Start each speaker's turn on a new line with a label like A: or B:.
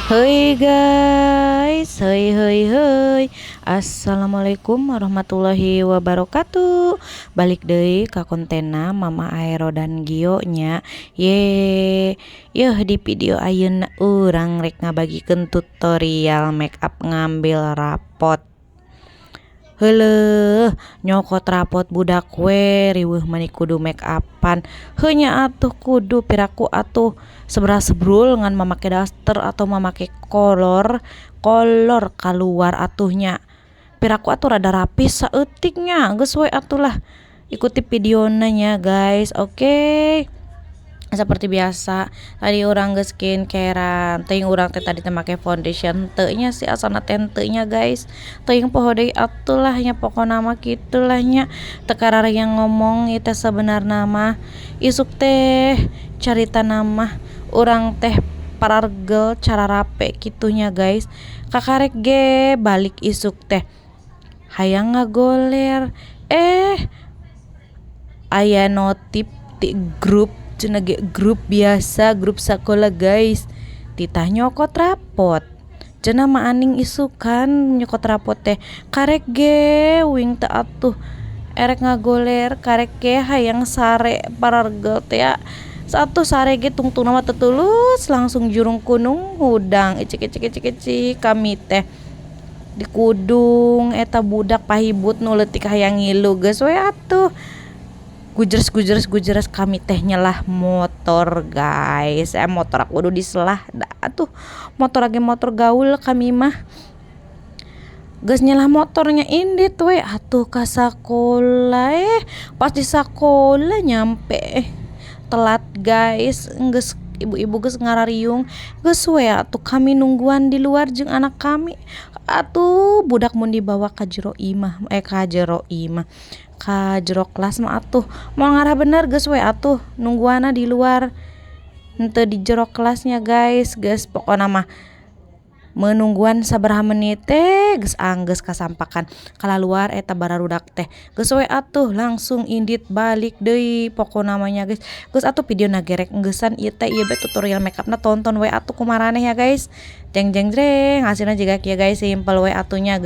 A: Hey guys, hey hey hey. Assalamualaikum warahmatullahi wabarakatuh. Balik deui ka kontenna Mama Aero dan Gio nya. Ye, yeuh, di video ayeuna urang rek ngabagikeun tutorial make up ngambil rapot. Heuleuh, nyokot rapot budak we riweuh, mani kudu make upan. Heuh nya atuh, kudu piraku atuh sebra-sebrul ngan mamake daster atau mamake kolor kolor kaluar atuh nya. Piraku atuh rada rapi saeutik nya. Geus we atuh lah, ikuti videona nya, guys. Oke. Okay. Seperti biasa, tadi urang geus skincarean. Teuing urang teh tadi teh make foundation teu nya sih, asana teh henteu nya, guys. Teuing, poho deui atuh lah nya, pokona mah kitu lah nya. Teu yang ngomong ieu teh sebenarna mah. Isuk teh caritana mah urang teh parargel cara rape kitu nya, guys. Kakarek ge balik isuk teh hayang ngagoler, eh aya notif ti grup cenah ge, grup biasa, grup sekolah, guys, titah nyokot rapot cenah mah aning isukan nyokot rapot teh. Karek ge wing teh atuh erek ngagoler, karek ge hayang sare parargel teh ya. Satu sare ge tungtungna mah tetulus langsung jurung kunung hudang, icik icik icik icik. Kami teh dikudung eta budak pahibut nu leutik hayang ngilu. Geus we atuh, gujres gujres gujres, kami teh nyelah motor, guys. Eh, motor aku kudu diselah da atuh, motor lagi motor gaul. Kami mah geus nyelah motornya, indit we atuh ka sakola. Eh, pas di sakola nyampe telat, guys. Geus ibu-ibu geus ngarariung. Geus we atuh kami nungguan di luar jeung anak kami atuh. Budak mun dibawa ka jero imah, eh, ka jero imah, ka jero kelas mah atuh moal ngarah bener. Geus we atuh nungguanna di luar, henteu di jero kelasnya, guys. Geus pokona mah menungguan sabaraha menit teh geus anggeus kasampakan kalaluar eta bararudak teh. Geus we atuh langsung indit balik deui pokona mah nya, guys. Geus atuh, videona gerek enggeussan ieu teh, ieu bae tutorial makeupna, tonton we atuh ku maraneh ya, guys. Jeng jeng jreng, hasilna jiga kieu, guys. Simple we atuh nya, geus.